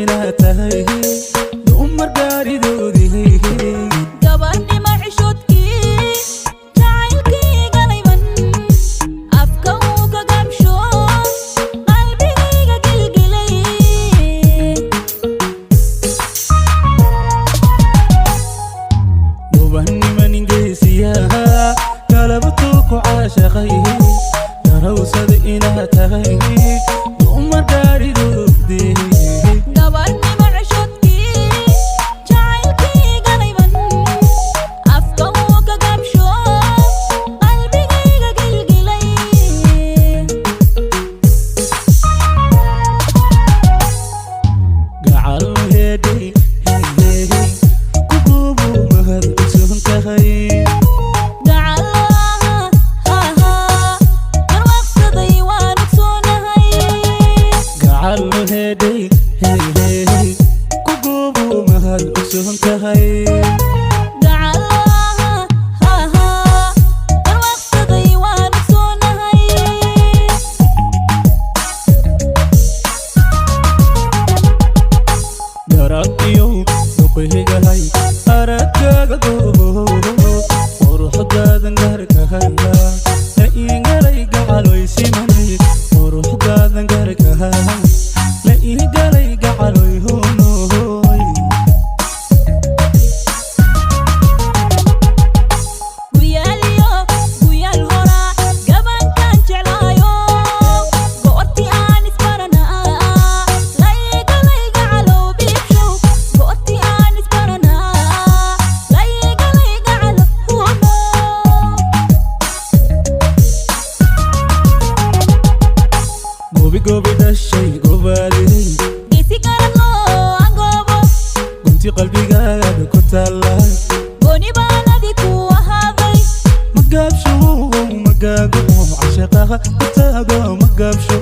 Inaad tahay dumar gaaridoodii. Gabarnimo xishoodkii jacaylkaygalayban afka uu ka gabsho qalbigayga gilgilay. Gobaniman ingeysiyaha galabatuu ku caashaqay, garawsada inaad tahay dumar gaaridoodii. Gabarnimo xishoodkii jacaylkaygalayban afka uu ka gabsho qalbigayga gilgilay. Gacal heedhay kugubu mahad cusub tahay. Garwaaqsaday waan ogsoonahay. Gacal heedhay kugubu mahad cusub tahay. Garwaaqsaday waan ogsoonahay. Garabkiyow duqihigahay aragkaaga goobo, quruxdaadan gaarkaha la iigalay gacaloy simanay, quruxdaadan gaarkaha la iigalay gacaloy honohoy. Guyaaliyo guyaal hora gabankaan jeclaayo, goorti aan isbaranaa laygalay gacalow biibshow, goorti aan isbaranaa laygalay gacalo huno. Gobi gobi dhashay gobaadey. Geesi garan loo angoobo. Gunti qalbigaaga ku taalla. Gooni baanadi ku ahaaday. Magaabsho magaago cashaqaha ku taago magaabsho.